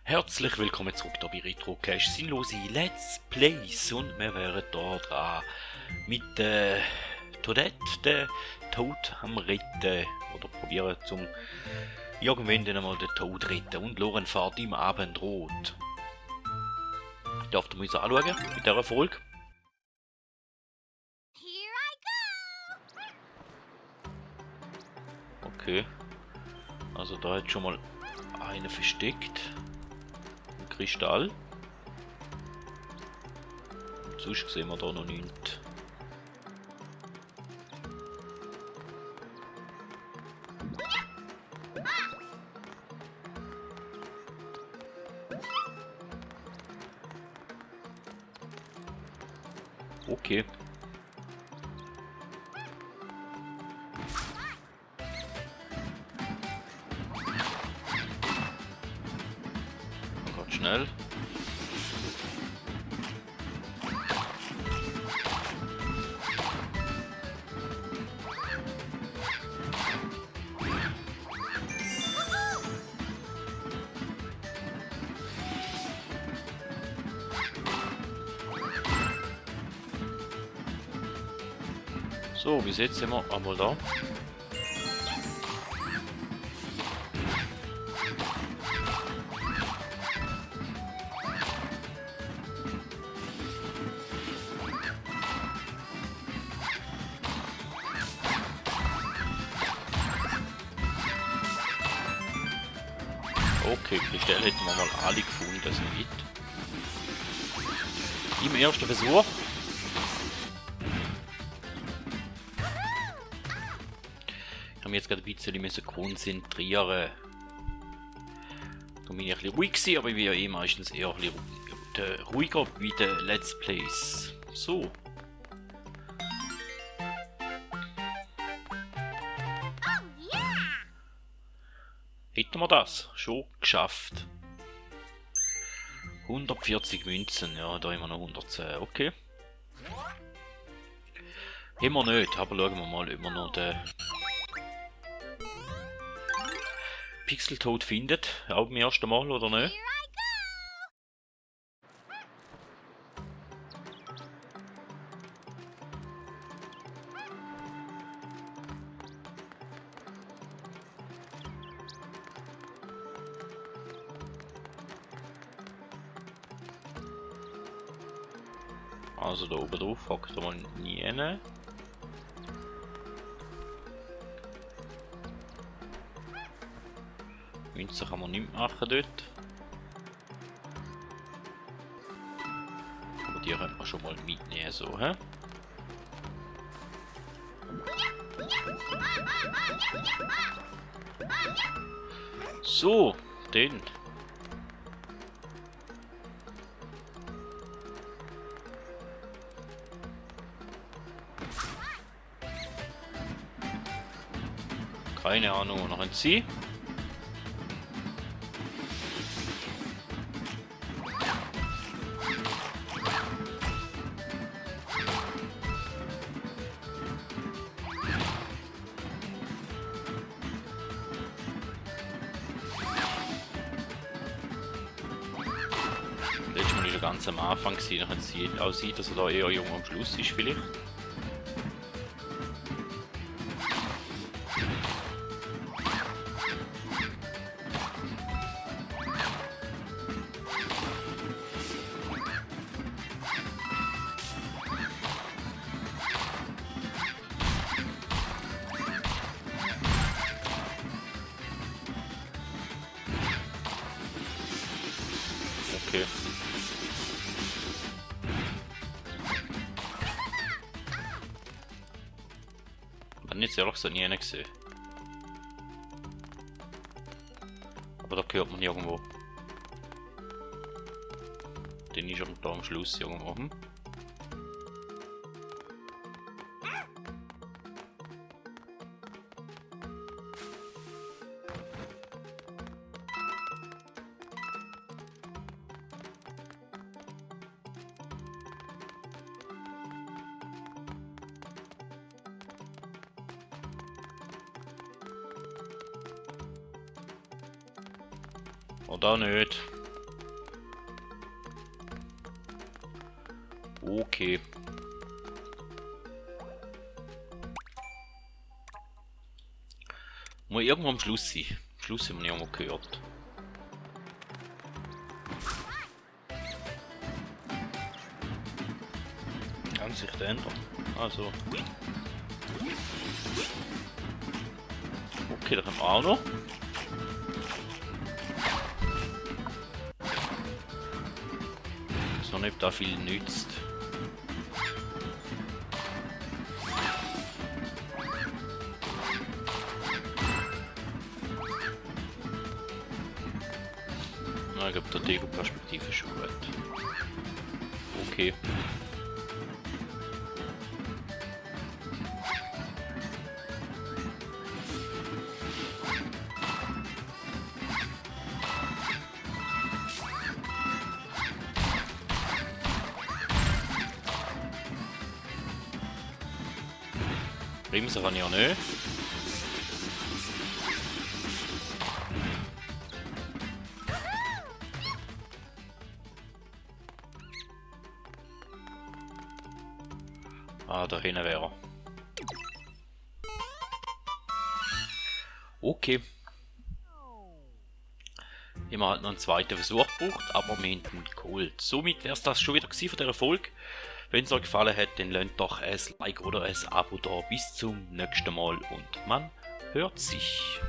Herzlich willkommen zurück hier bei Retrocast, sinnlose Let's Plays und wir wären hier dran mit Toadette, den Toad am Retten oder probieren zum irgendwann dann einmal den Toad retten und Loren fährt im Abend rot. Darf ihr uns anschauen mit dieser Folge? Okay, also da hat schon mal eine versteckt. Kristall. Sonst sehen wir da noch nichts. Okay. Ganz schnell. So, bis jetzt sind wir einmal da. Okay, die Stelle hätten wir mal alle gefunden, das nicht. Im ersten Versuch. Ich habe mich jetzt gerade ein bisschen konzentrieren. Da bin ich ein bisschen ruhig gewesen, aber ich bin ja eh meistens eher ein bisschen ruhiger wie den Let's Plays. So. Hätten wir das schon geschafft. 140 Münzen, ja, da haben wir noch 110, okay. Haben wir nicht, aber schauen wir mal, ob wir noch den Pixel Toad findet, auch beim ersten Mal oder nicht. Also da oben drauf hockt er mal nie rein. Münzen kann man nicht machen dort. Aber die könnte man schon mal mitnehmen, so, hä? So, den. Keine Ahnung, wo noch ein Sie. Letztes Mal war er ganz am Anfang, dann sieht aussieht, dass er da eher jung am Schluss ist vielleicht. Okay. Ich habe jetzt ehrlich gesagt nie einen gesehen. Aber da hört man irgendwo. Den ist da am Schluss irgendwo. Oder nicht. Okay. Muss irgendwo am Schluss sein. Am Schluss haben wir nicht einmal gehört. Kann sich ändern. Also. Okay, da haben wir auch noch. So nicht da viel nützt. Na, ich glaube, der Dego-Perspektive ist schon gut. Okay. Bremsen kann ich ja nicht. Ah, da hinten wäre er. Okay. Ich habe halt noch einen zweiten Versuch gebraucht, aber wir haben ihn geholt. Somit wäre es das schon wieder von dieser Folge. Wenn es euch gefallen hat, dann lasst doch ein Like oder ein Abo da. Bis zum nächsten Mal und man hört sich.